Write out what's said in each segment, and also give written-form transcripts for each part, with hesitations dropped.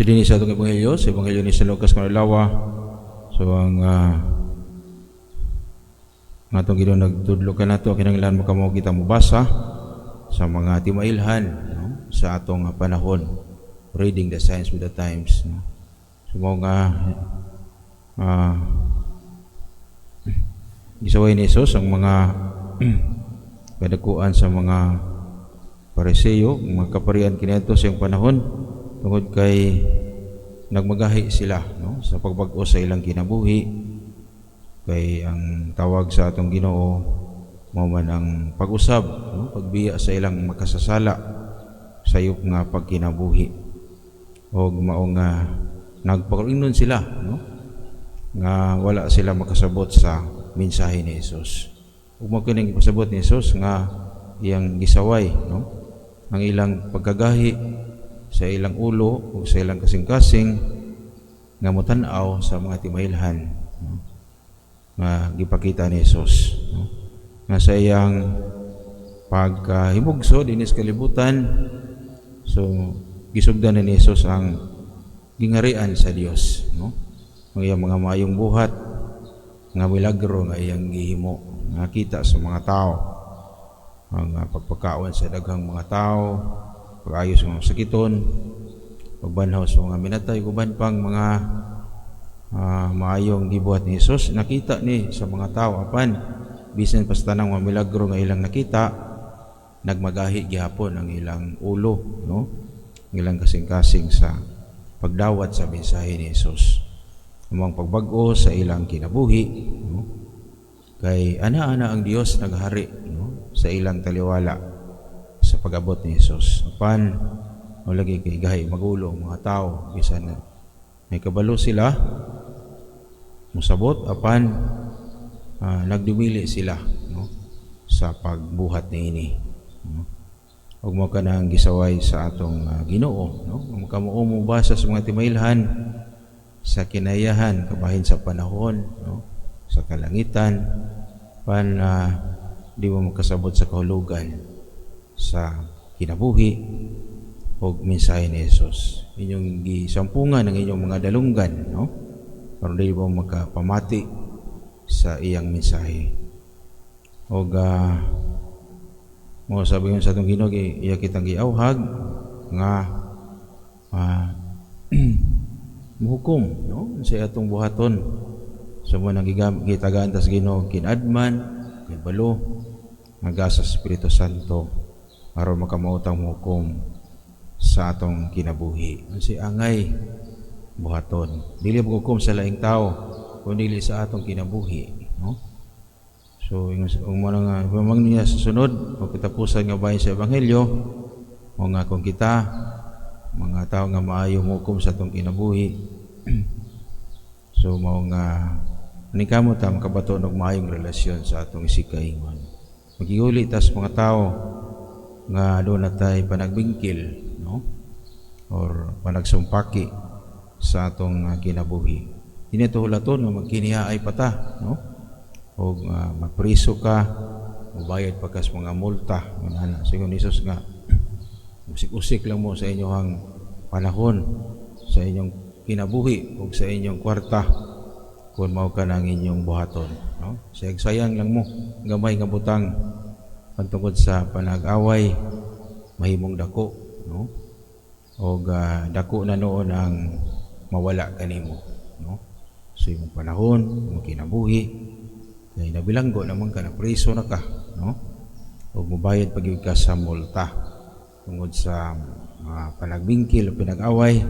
So dinhi sa atong ebanghelyo, sa Ebanghelyo ni San Lucas karong adlaw, so ang nga atong Ginoo nagtudlo kanato, kinahanglan makamao kita mobasa sa mga timailhan, no, sa atong panahon, reading the signs with the times, no? So mao nga gisaway ni Jesus ang mga kadakuan sa mga Pariseo, mga kaparian kaniadto sa iyang panahon, tungod kay nagmagahi sila, no, sa pagbag-o sa ilang kinabuhi, kay ang tawag sa atong Ginoo mao man ang pag-usab, no, pagbiya sa ilang makasasala, sayop nga pagkinabuhi, og mao nga nagpakaingnon sila, no, nga wala sila makasabot sa mensahe ni Jesus. Ug mao kining ipasabot ni Jesus nga iyang gisaway, no, ang ilang pagkagahi sa ilang ulo ug sa ilang kasing-kasing nga motan-aw sa mga timailhan, no, nga gipakita ni Jesus, no, nga sa iyang pagkahimugso dinhi sa kalibutan. So gisugdan ni Jesus ang gingarian sa Dios, no, ang iyang mga maayong buhat nga milagro nga iyang gihimo nga kita sa mga tao, ang pagpakaon sa daghang mga tao, pag-ayo sa mga sakiton, pagbanhaw sa mga minatay, uban pang mga maayong gibuhat ni Jesus. Nakita ni sa mga tao, apan bisan pa sa tanang mga milagro nga ilang nakita, nagmagahi gihapon ang ilang ulo, no, ang ilang kasing-kasing sa pagdawat sa mensahe ni Jesus, ang pagbag-o sa ilang kinabuhi, no? Kay ana-ana ang Dios naghari, no, sa ilang taliwala sa pag-abot ni Jesus. Apan o lagi kay gahi mag-ulo ang mga tao, bisan na may kabalo sila musabot, apan nagdumili sila, no, sa pagbuhat niini, no? Ug mao kanang gisaway sa atong Ginoo, no, kamo mo basa sa mga timailhan sa kinayahan kabahin sa panahon, no, sa kalangitan, pan di mo makasabot sa kahulugan sa kinabuhi og mensahe ni Jesus. Inyong gisampungan ang inyong mga dalunggan, no, para di mo makapamati sa iyang mensahe. Og mo sabi sa atong Ginoo, iya kitang giawhag nga muhukom, no, sa atong buhaton. Sa mo nang gitagaan ta sa Ginoo kinadman kay balo nga sa Espiritu Santo aron makamao tang muhukom sa atong kinabuhi, si angay buhaton, dili maghukom sa laing tao kun dili sa atong kinabuhi, no? So ingon mo na nga pamang niya sa sunod o katapusan nga bahin sa ebanghelyo o nga kung kita mga tao nga maayo hukom sa atong kinabuhi, so mao nga kamo ta makabaton og maayong relasyon sa atong isikaingon. Magiguli tas mga tao nga doon na tay panagbingkil, no, or panagsumpaki sa atong kinabuhi. Dili to hulaton nga magkinihaay pa ta, no, o mapriso ka, mubayad pa ka sa mga multa ana. Sigon ni Jesus nga usik-usik lang mo sa inyong panahon, sa inyong kinabuhi ug sa inyong kwarta kung mao ka ng inyong buhaton, no? Sayang lang mo gamay nga butang pantungod sa panag-away, mahimong dako, no, og dako na noon ang mawala kanimo, no, sa imong panahon, imong kinabuhi, kay nabilanggo naman ka, na preso na ka, no, ug mobayad pa gyud ka sa multa tungod sa mga panagbingkil o pinag-away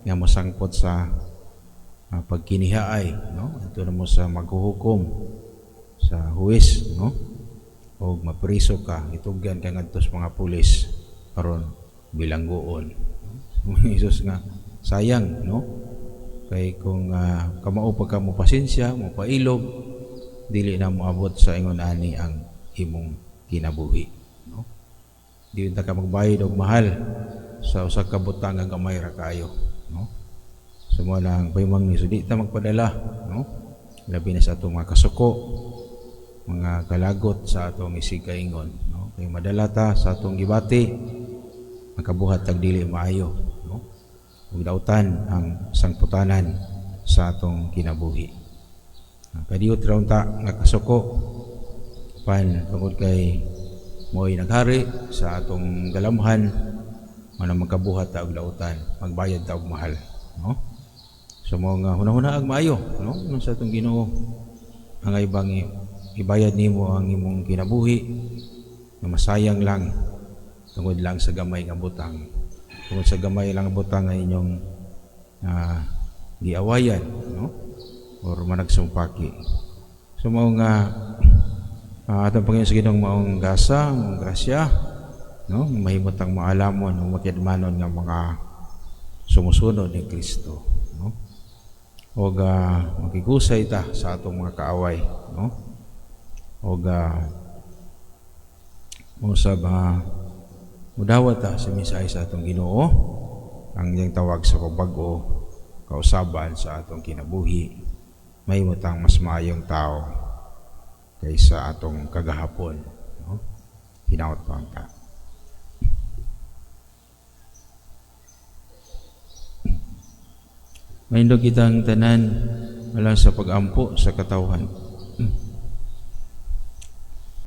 nga mosangpot sa pagkinihaay, no? Ito na mo sa maghuhukom sa huwes, no, og mapriso ka, itugyan ka ngadto sa mga pulis aron bilanggoon, no? Jesus nga sayang, no, kay kung kamao pa ka mo pasensya, mo pailob, dili na moabot sa ingon ani ang imong kinabuhi, no? Di ta ka magbayad og mahal sa usa ka butang nga gamay ra kaayo, no? So mo lang paimang ni, so di ta magpadala, no, labi na sa atong mga kasuko, mga kalagot sa atong isigkaingon, no, kay madala ta sa atong gibati, makabuhat tag dili maayo, no? Ug dautan ang sangputanan sa atong kinabuhi. Kadiyot ra unta nga kasuko pan tungod kay mo'y naghari sa atong galamhan man, magkabuhat ta og dautan, magbayad ta og mahal, no? So mao nga hunahuna ang maayo, no, sa atong Ginoo ang ibang ibayad nimo ang imong kinabuhi nga masayang lang tungod lang sa gamay nga butang, tungod sa gamay lang nga butang nga inyong giawayan, no, or managsumpaki. So mao nga atong Panginoon sa Ginoong maong gasa, maong grasya, no, mahimutang maalamon ug makidmanon nga mga sumusunod ni Kristo, no, og makigusay ta sa atong mga kaaway, no, og usab mudawat ta sa mensahe sa atong Ginoo, ang iyang tawag sa pagbago kausaban sa atong kinabuhi, mahimutang mas maayong tao kaysa atong kagahapon, no? Hinaot pa ta. Mahindog kitang tanan alang sa pag-ampo sa katawhan.